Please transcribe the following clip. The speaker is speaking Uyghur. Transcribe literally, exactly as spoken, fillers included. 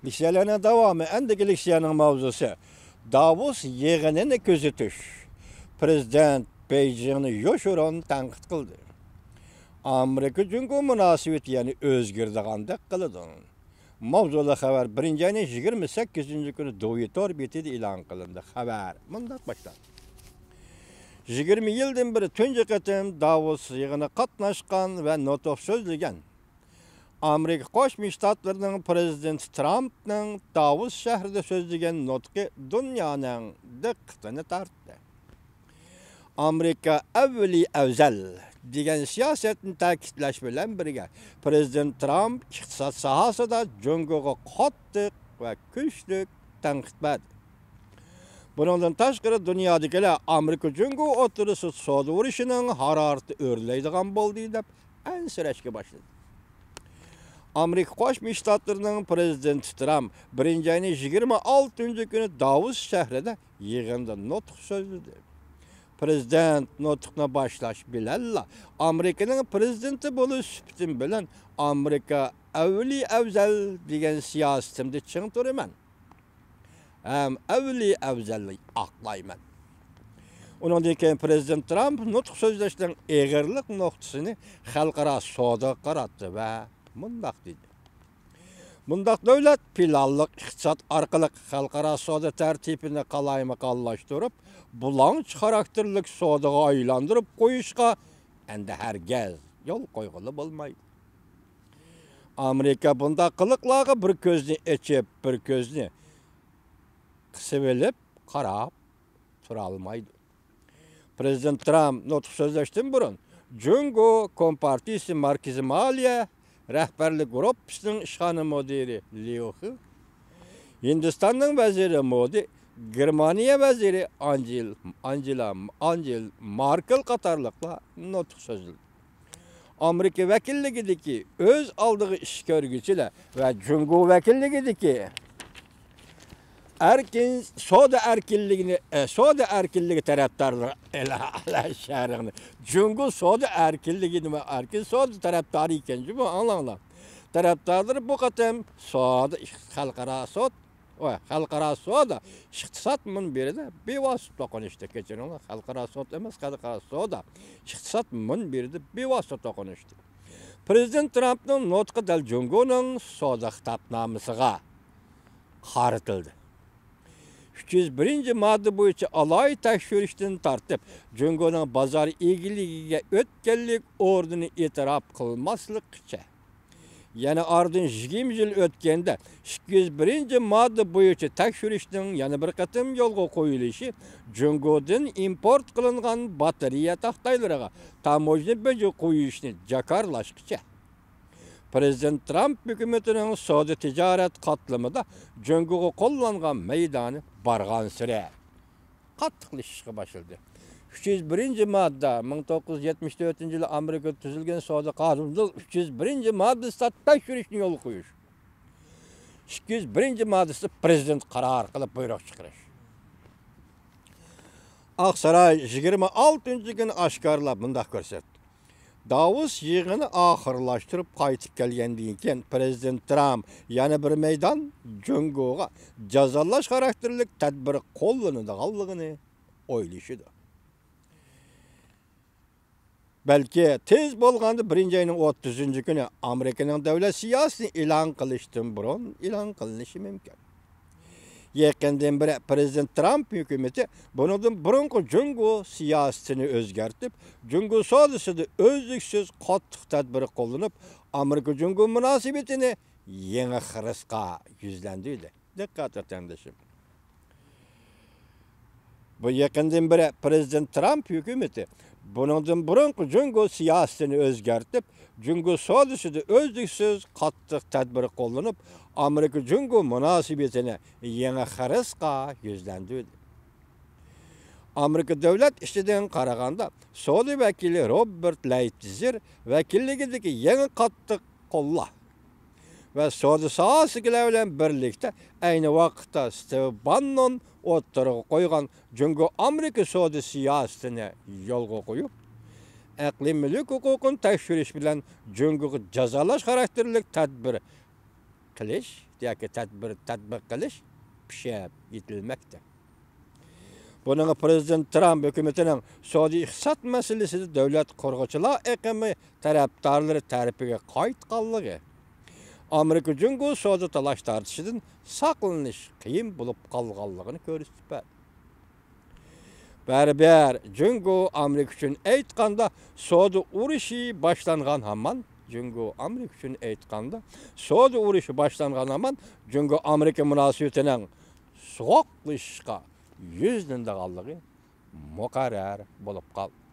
لېكسىيەلەرنىڭ داۋامى. ئەندىكى لېكسىيەنىڭ ماۋزۇسى داۋوس يىغىنىنى كۆزىتىش. پىرېزىدېنت بېيجىڭنى يوشۇرۇن تەنقىد قىلدى. ئامېرىكا جۇڭگو مۇناسىۋىتى يەنە ئۆزگىرىدىغاندەك قىلىدۇ. ماۋزۇلۇق خەۋەر بىرىنچى ئاينىڭ يىگىرمە سەككىزىنچى كۈنى دۇۋى تور بېتىدە ئېلان قىلىندى. خەۋەر مۇنداق باشلاندى. يىگىرمە يىلدىن بېرى تۇنجى قېتىم داۋوس يىغىنىغا قاتناشقان ۋە نۇتۇق سۆزلىگەن ئامېرىكا قوشما شتاتلىرىنىڭ پىرېزىدېنتى ترامپنىڭ داۋوس شەھىرىدە سۆزلىگەن نۇتقى دۇنيانىڭ دىققىتىنى تارتتى. ئامېرىكا ئەۋۋىلى ئەۋزەل دېگەن سىياسەتنى تەكىتلەش بىلەن بىرگە، پىرېزىدېنت ترامپ ئىقتىساد ساھەسىدە جۇڭگوغا قاتتىق ۋە كۈچلۈك تەنقىد بەردى. بۇنىڭدىن تاشقىرى، دۇنيادىكىلەر ئامېرىكا جۇڭگو ئوتتۇرىسىدا سودا ئۇرۇشىنىڭ ھارارىتى ئۆرلەيدىغان بولدى دەپ ئەنسىرەشكە باشلىدى. ئامېرىكا قوشما شتاتلىرىنىڭ پىرېزىدېنتى ترامپ بىرىنچى ئاينىڭ يىگىرمە ئالتىنچى كۈنى داۋوس شەھىرىدە يىغىندا نۇتۇق سۆزلىدى. پىرېزىدېنت نۇتۇقنى باشلاش بىلەنلا ئامېرىكىنىڭ پىرېزىدېنتى بولۇش سۈپىتىم بىلەن ئامېرىكا ئەۋلى ئەۋزەل دېگەن سىياسىتىمدە چىڭ تۇرىمەن ھەم ئەۋلى ئەۋزەلنى ئاقلايمەن. ئۇنىڭدىن كېيىن پىرېزىدېنت ترامپ نۇتۇق سۆزلەشنىڭ ئېغىرلىق نۇقتىسىنى خەلقئارا سودىغا قاراتتى ۋە مۇنداق دېدى: بۇنداق دۆلەت پىلانلىق ئىقتىساد ئارقىلىق خەلقئارا سودا تەرتىپىنى قالايمىقانلاشتۇرۇپ، بۇلاڭچى خاراكتېرلىك سودىغا ئايلاندۇرۇپ قويۇشقا ئەندى ھەرگىز يول قويغىلى بولمايدۇ. ئامېرىكا بۇنداق قىلىقلارغا بىر كۆزنى ئېچىپ، بىر كۆزنى قىسىۋېلىپ قاراپ تۇرالمايدۇ. پىرېزىدېنت ترامپ نۇتۇق سۆزلەشتىن بۇرۇن، جۇڭگو كومپارتىيىسى ماركسىزم ئالىيە رەھبەرلىك گۇرۇپپىسىنىڭ ئىشخانا مۇدىرى ليۇ خې، ھىندىستاننىڭ ۋەزىرى مودى، گېرمانىيە ۋەزىرى ئانجېل، ئانجېلا، ئانجېل ماركېل قاتارلىقلار نۇتۇق سۆزلىدى. ئامېرىكا ۋەكىللىكىدىكى ئۆز ئالدىغا ئىش كۆرگۈچىلەر ۋە جۇڭگو ۋەكىللىكىدىكى ئەركىن، سودا ئەركىنلىكىنى، ئە، سودا ئەركىنلىكى تەرەپدارلىرى، ئەلا، ئەلا شەرىڭنى. جۇڭگو سودا ئەركىنلىكى نېمە؟ ئەركىن سودا تەرەپدارى ئىكەن جۇمۇ، ئاڭلاڭلار. تەرەپدارلىرى بۇ قېتىم سودا، خەلقئارا سودا، ۋە خەلقئارا سودا ئىقتىساد مۇنبىرىدە بىۋاسىتە توقۇنۇشتى. كەچۈرۈڭلار، خەلقئارا سودا ئەمەس، خەلقئارا سودا ئىقتىساد مۇنبىرىدە بىۋاسىتە توقۇنۇشتى. پىرېزىدېنت ترامپنىڭ نۇتقى دەل جۇڭگونىڭ سودا خىتابنامىسىغا قارىتىلدى. ئۈچ يۈز بىرىنچى ماددا بويىچە ئالاھىدە تەكشۈرۈشتىن تارتىپ، جۇڭگونىڭ بازار ئىگىلىكىگە ئۆتكەنلىك ئورنىنى ئېتىراپ قىلماسلىققىچە، يەنە ئارىدىن يىگىرمە يىل ئۆتكەندە، ئىككى يۈز بىرىنچى ماددا بويىچە تەكشۈرۈشنىڭ يەنە بىر قېتىم يولغا قويۇلۇشى، جۇڭگودىن ئىمپورت قىلىنغان باتارېيە تاختايلىرىغا تاموژنا بېجى قويۇشنى جاكارلاشقىچە، پىرېزىدېنت ترامپ ھۆكۈمىتىنىڭ سودا تىجارەت قاتلىمىدا جۇڭگوغا قوللانغان مەيدانى بارغانسېرى قاتتىقلىشىشقا باشلىدى. ئۈچ يۈز بىرىنچى ماددا، مىڭ توققۇز يۈز يەتمىش تۆتىنچى يىلى ئامېرىكىدا تۈزۈلگەن سودا قانۇنىنىڭ ئۈچ يۈز بىرىنچى ماددىسىدا تەكشۈرۈشنى يولغا قويۇش. ئىككى يۈز بىرىنچى ماددىسىدا پىرېزىدېنت قارار قىلىپ بۇيرۇق چىقىرىش. ئاقساراي يىگىرمە ئالتىنچى كۈنى ئاشكارىلاپ مۇنداق كۆرسەتتى. داۋوس يىغىنى ئاخىرلاشتۇرۇپ قايتىپ كەلگەندىن كېيىن، پىرېزىدېنت ترامپ يەنە بىر مەيدان جۇڭگوغا جازالاش خاراكتېرلىك تەدبىر قوللىنىدىغانلىقىنى ئويلىشىدۇ. بەلكى تېز بولغاندا بىرىنچى ئاينىڭ ئوتتۇزىنچى كۈنى ئامېرىكىنىڭ دۆلەت سىياسىتىنى ئېلان قىلىشتىن بۇرۇن ئېلان قىلىنىشى مۇمكىن. يېقىندىن بېرى پىرېزىدېنت ترامپ ھۆكۈمىتى بۇنىڭدىن بۇرۇنقى جۇڭگو سىياسىتىنى ئۆزگەرتىپ، جۇڭگو سودىسىدا ئۈزلۈكسىز قاتتىق تەدبىر قوللىنىپ، ئامېرىكا جۇڭگو مۇناسىۋىتىنى يېڭى خىرىسقا يۈزلەندۈردى. دىققەت، ۋەتەندىشىم! بۇ يېقىندىن بېرى پىرېزىدېنت ترامپ ھۆكۈمىتى بۇنىڭدىن بۇرۇنقى جۇڭگو سىياسىتىنى ئۆزگەرتىپ، جۇڭگو سودىسىدا ئۈزلۈكسىز قاتتىق تەدبىر قوللىنىپ، ئامېرىكا جۇڭگو مۇناسىۋىتىنى يېڭى خىرىسقا يۈزلەندۈردى. ئامېرىكا دۆلەت ئىچىدىن قارىغاندا، سودا ۋەكىلى روبېرت لەيتزېر ۋەكىللىكىدىكى يېڭى قاتتىق قوللار ۋە سودا ساھەسىدىكىلەر بىلەن بىرلىكتە ئەينى ۋاقىتتا ستىۋ باننون ئوتتۇرىغا قويغان جۇڭگو ئامېرىكا سودا سىياسىتىنى يولغا قويۇپ، ئەقلىي مۈلۈك ھوقۇقىنى تەكشۈرۈش بىلەن جۇڭگوغا جازالاش خاراكتېرلىك تەدبىر قىلىش ياكى تەدبىر تەتبىق قىلىش پىشىپ يېتىلمەكتە. بۇنىڭغا پىرېزىدېنت ترامپ ھۆكۈمىتىنىڭ سودا ئىقتىساد مەسىلىسىدە دۆلەت قۇرغۇچىلار ئېقىمى تەرەپدارلىرى تەرىپىگە قايتقانلىقى، ئامېرىكا جۇڭگو سودا تالاش تارتىشىدىن ساقلىنىش قىيىن بولۇپ قالغانلىقىنى كۆرسىتىپ بەردى. بەرىبىر جۇڭگو ئامېرىكا ئۈچۈن ئېيتقاندا سودا ئۇرۇشى باشلانغان ھامان، جۇڭگو ئامېرىكا ئۈچۈن ئېيتقاندا سودا ئۇرۇشى باشلانغان ھامان جۇڭگو ئامېرىكا مۇناسىۋىتىنىڭ سوغۇقلىشىشقا يۈزلىنىدىغانلىقى مۇقەررەر بولۇپ قالدى.